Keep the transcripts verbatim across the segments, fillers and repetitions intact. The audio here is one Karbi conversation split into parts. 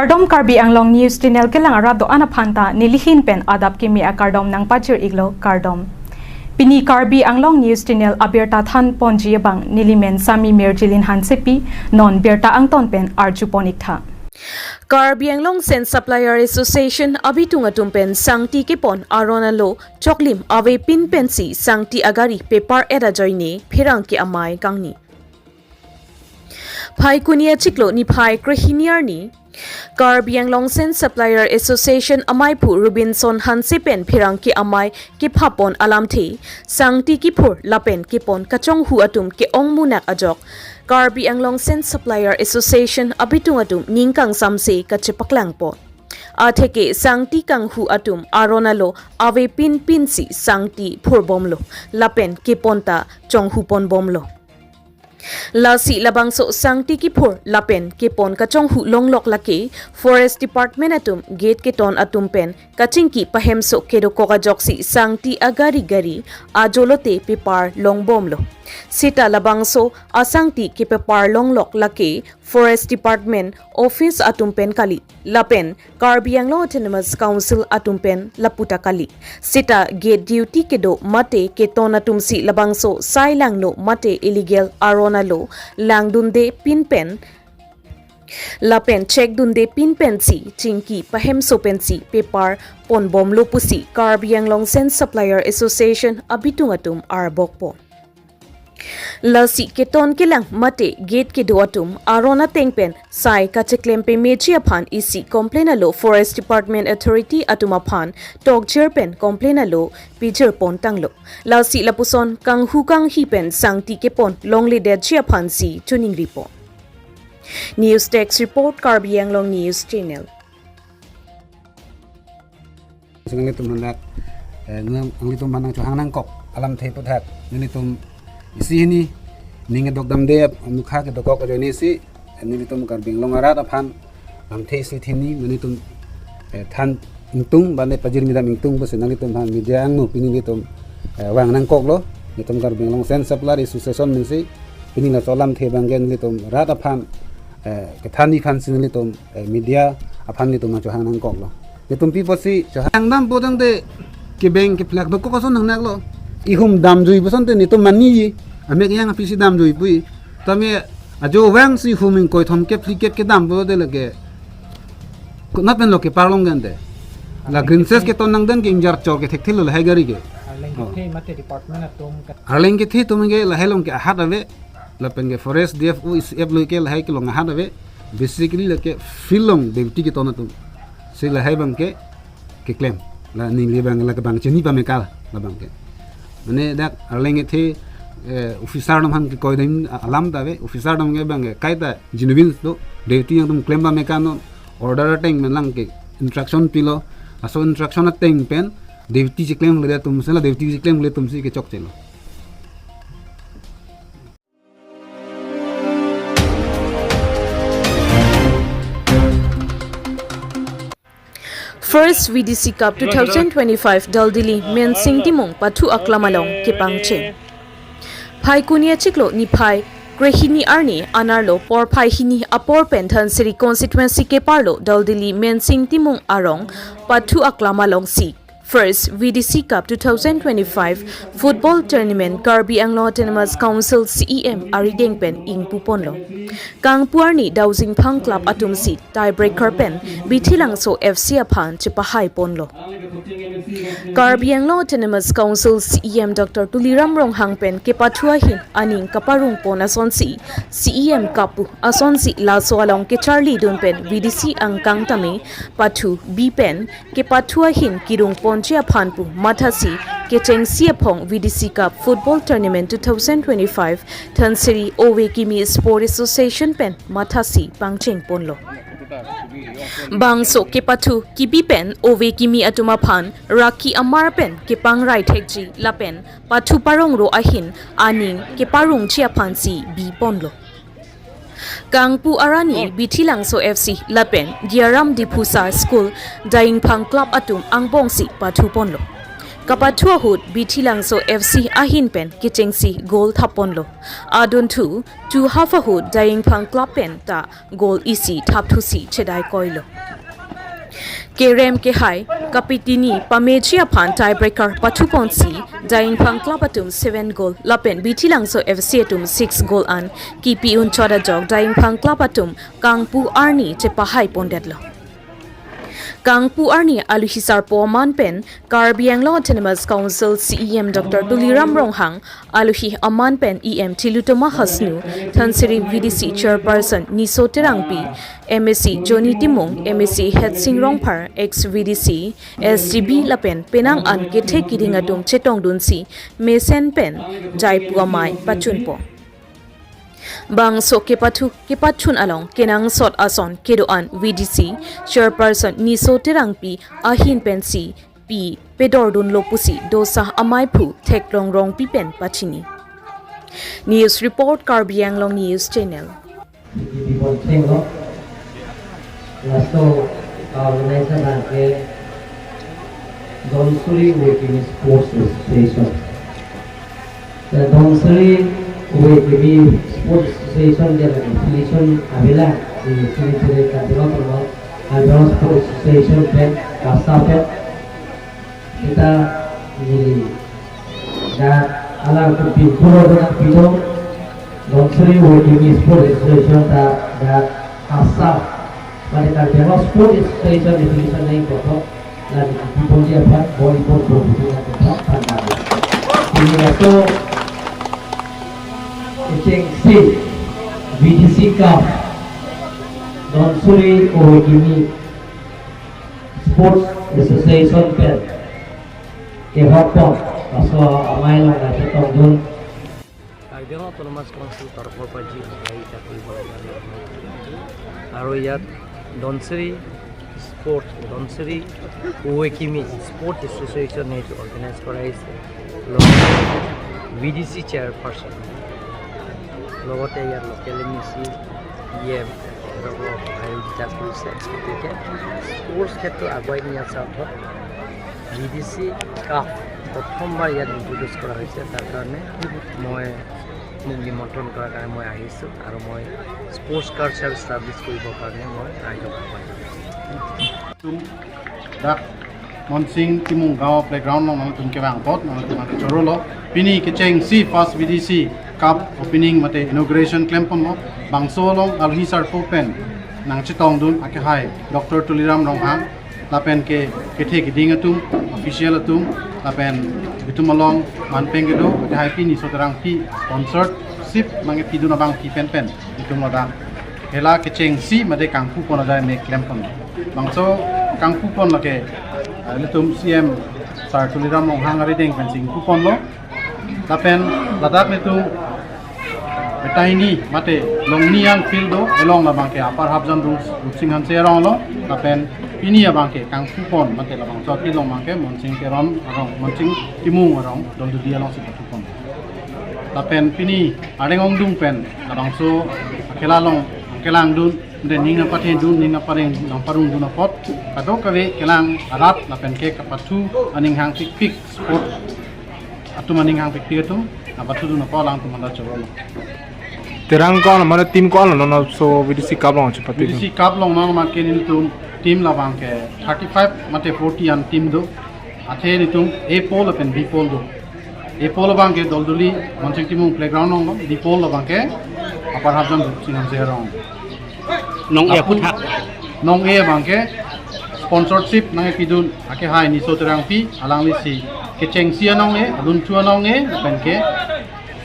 Kardom, Karbi Anglong News Channel kelang arat do-an aphan ta nelihin pen adap kimi akardom nangpajir iklo, kardom. Pini Karbi Anglong News Channel abirta than ponji abang nelimen Sami Mirjilin Hansepi, non birta angton pen arju pon iktha. Karbi Anglong Sand Supplier Association abitung atum pen sangti kepon aron alo choklim avepin pensi sangti agari pepar-et ajoine pherangke amei kangni. Phaikuni achiklo niphai krehini arni Karbi Anglong Sand Supplier Association ameiphu Robinson Hanse pen pherangke amei kephapon alamthe, sangti kiphur lapen kepon kachonghu atum ke-ong munak ajok Karbi Anglong Sand Supplier Association abitung atum ning kangsamse kachepaklangpon. Atheke sangti kanghu atum aron alo avepin pensi sangti phurbomlo lapen kepon ta chonghuponbomlo. Lasi labangso sangti kiphur lapen kepon kachonghu longlok lake Forest Department atum gate keton atum pen kachingki pahemso kedokok ajoksi sangti agari gari ajolote pepar longbomlo. Seta labangso asangti kepepar longlok lake Forest Department office atum pen kali, lapen Karbi Anglong Autonomous Council atum pen laputa kali. Seta gate duty kedo mate keton atumsi labangso sai langno mate illegal aron alo langdunde pin pen lapen checkdunde pin pensi chingki pahemso pensi pepar ponbomlo pusi Karbi Anglong Sand Supplier Association abitung atum arbokpon. Lasi keton kelang mate gate kedo atum aron ateng pen sai kacheklem pemeji aphan isi complain alo Forest Department authority atum aphan tokjir pen complain alo pijirpon tanglo. Lasi lapuson kanghu kanghi pen sangti kepon longledetji aphansi choningripon. News Desk Report, Karbi Anglong News Channel. Nanglitum handak, eh, nang-, nanglitum hanang chohang nangkok alamthe aputhak nanglitum isi hini ning kedok damde, mukha kedokok ajoinesi, eh, nanglitum Karbi Anglong arat aphan lamthe isi hini nanglitum, eh, than ingtung, bane pajirmi dam ingtung pusi nanglitum aphan media angno pini nanglitum, eh, vang nangkoklo. Nanglitum Karbi Anglong Sand Supplier Association pensi pini laso alamthe abangke nanglitum rat aphan, eh, kethanji aphansi nanglitum, eh, media aphan nanglitum chohang nangkoklo. Nanglitum pi pusi chohang dampo tangte kebeng kephlak dokok ason nangnaklo. Ihum damjui pu asonte nanglitum maniji. Amek yang apisi damjui pu. Tame ajo vangsi ihum ingkoi thomkep phlikep kedam pulote lake konat pen lo kepar longdunde. La green cess keton nangdun ke ingjar chor kethekthelo lahai gari ke. Arleng Oh. kethe mate department atum ke. Arleng kethe atum ke lahai along ke ahat ave. Lapen ke Forest D F O isi ap lo ke lahai kelong ahat ave. Basically lake field along duty keton atum si lahai abangke keklem. La ningli abang la kebang chini pameka labangke. Mane dak arleng kethe, eh, officer atum aphan kekoi dam alam ta ave, officer atum ke abangke kaita genuine do, duty yang atum klem pameka non, order ateng pen lang ke instruction pilo, laso instruction ateng pen duty cheklemledet atumsi, la duty cheklemledet atumsi kechokchelo. First V D C Cup two thousand twenty-five Daldili Mensing Timung pathu aklam along kepangcheng. Phaikuni achiklo niphai krehini arni anerlo porphai hini apor pen Dhansiri constituency keparlo Daldili Mensing Timung arong pathu aklam alongsi First V D C Cup two thousand twenty-five Football Tournament Karbi Anglong Autonomous Council C E M arideng pen ingpuponlo. Kangpu arni Daujingphang Club atumsi tiebreaker pen Bithilangso F C aphan chepahaiponlo. Karbi Anglong Autonomous Council C E M Doctor Tuliram Ronghang pen kepathu ahin aning kaparungpon asonsi C E M kapu asonsi laso along kecharlidun pen V D C angkang tame pathu bi pen kepathu ahin kirungponji aphan pu mathasi kechengsi aphong V D C Cup Football Tournament two thousand twenty-five Dhansiri Ove Kimi Sport Association pen mathasi pangchengponlo. Bangso kepathu kibi pen Ove Kimi atum aphan raki amar pen kepangrai thekji lapen pathu parongro ahin aning keparungji aphansi biponlo. Kangpu arni Bithilangso F C lapen Giaram Diphusa School Daingphang Club atum angbongsi pathuponlo. Kapathu ahut Bithilangso F C ahin pen kechengsi goal thapponlo. Adunthu two half ahut Daiyingphang Club pen ta goal isi thapthusi chedai koilo. Kerem kehai kapitini pameji aphan tiebreaker pathuponsi Daiyingphang Club atum seven goal lapen Bithilangso F C atum six goal an kipi unchot ajok Daiyingphang Club atum kangpu arni chepahai pondetlo. Kangpu arni aluhi sarpo aman pen Karbi Anglong Autonomous Council C E M Doctor Tuliram Ronghang, aluhi aman pen E M Tilottama Hasnu, Dhansiri V D C Chairperson Niso Terangpi, M A C Johnny Timung, M A C Hetsing Rongphar, ex V D C, S G B lapen penang an kethe kiding atum chetongdunsi mesen pen jaipu amei pachunpo. Bangso kepathu kepachun along kenangsot ason kedo-an V D C Chairperson Niso Terangpi ahin pensi pi pedordunlo pusi dosah ameiphu Theklong Rongpi pen pachini. News report, Karbi Anglong News Channel. Bibon Thenglong. Laso organizer abangke Dhansiri Uwekimi Sports Association. The Dhansiri Uwekimi Sports Association dia lagi affiliation avela di Sri Sri Karbi Anglong Karbi Anglong Sports Association pen KASA pen kita neli dak alar kupi puro dak pidong Dhansiri Uwekimi Sports Association ta dak KASA mane Karbi Anglong Sports Association affiliation nangkokpo. Lagi pipon dia pan, volleyball, volleyball, volleyball, volleyball. Ini itu kechengsi V D C Cup Dhansiri Uwekimi Sports Association pen kehokpon laso amei along nangchetongdun. Karbi Anglong Autonomous Council তৰফৰ পৰা যি সহায় এতিয়া কৰিব লাগে আমি। আৰু ইয়াত ধনশিৰি স্পৰ্টছ, ধনশিৰি উৱেকিমি স্পৰ্টছ এছ'চিয়েশ্যনে এইটো অৰ্গেনাইজ কৰা হৈছে। লগতে ভি ডি চি চেয়াৰপাৰ্চন, লগতে ইয়াৰ লোকেল এম ই চি, ই এম, তেওঁলোকক সহায় কৰিছে। গতিকে স্পৰ্টছ ক্ষেত্ৰ আগুৱাই নিয়াৰ স্বাৰ্থত ভি ডি চি কাপ প্ৰথমবাৰ ইয়াত ইণ্ট্ৰডিউচ কৰা হৈছে। তাৰ কাৰণে মই, মোক নিমন্ত্ৰণ কৰাৰ কাৰণে মই আহিছোঁ আৰু মই স্পৰ্টছ কালচাৰ ষ্টাব্লিছ কৰিবৰ কাৰণে মই ৰাইজক আহ্বান জনাইছোঁ। Tum dak Monsing Timung Gaon playground along nangtum kevang apot nangtum ate chorolo. Pini kechengsi first V D C Cup opening mate inauguration klemponlo. Bangso along alhi sarpo pen nangchetongdun akehai Doctor Tuliram Ronghang, lapen ke kethe kiding atum, official atum, lapen itum along manpeng kedo akehai pini Niso Terangpi sponsorship mangke pidun abang pi pen pen itum ladak hela kechengsi mate kangpupon ajai mek klempon. Bangso kangpupon lake, ah, ilitum C M Sir Tuliram Ronghang arideng pensi ingpuponlo. Lapen ladak ilitum betaini mate longni an field do, elong labangke Upper Hafjan Rup-, Rupsing Hanse arong lo, lapen pini abangke kangpupon mate labangso field along abangke Monsing Teron arong, Monsing Timung arong, Doldudi alongsi pathupon. Lapen pini areng ongdung pen labangso akhela along angkelangdun, de ning nangpathe dun, ning nangpareng, nangparung dun apot kadokave kelang arat lapen ke kapathu aning hangpikpik sport atum aning hangpikpik atum nangpathudun apot alangtum anda chorolo. Terang ko-an mane team ko-an lo non so V D C Cup along chepate? V D C Cup along non mane ke nelitum team labangke thirty five mate forty an team do. Athe nelitum A pool lapen B pool do. A pool abangke Dolduli Monsing Timung playground along lo, B pool abangke Upper Hafjan Rupsing Hanse arong. Nong-e aphuthak. Nong-e abangke sponsorship nangpidun akehai Niso Terangpi, alanglisi kechengsi anong-e, adunthu anong-e, lapen ke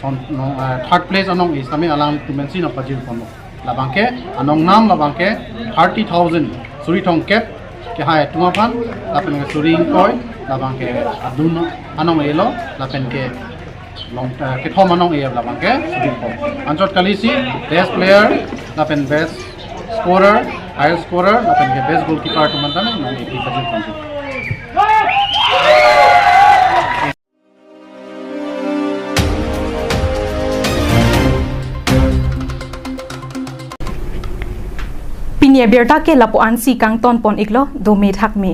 son-, nong, eh, third place anong-e sitame alangtum pensi nangpajirponlo. Labangke anong nam labangke thirty thousand, suri thomkep kehai atum aphan, lapen ke suri ingkoi labangke adun anong-e lo, lapen ke long, eh, kethom anong-e labangke suri ingkoi. Anchot kalisi best player lapen best scorer, highest scorer lapen ke best goalkeeper atum aphan tame nong-e kepajirponji. Pini abirta ke lapu-ansi kangtonpon iklo, dome thakme.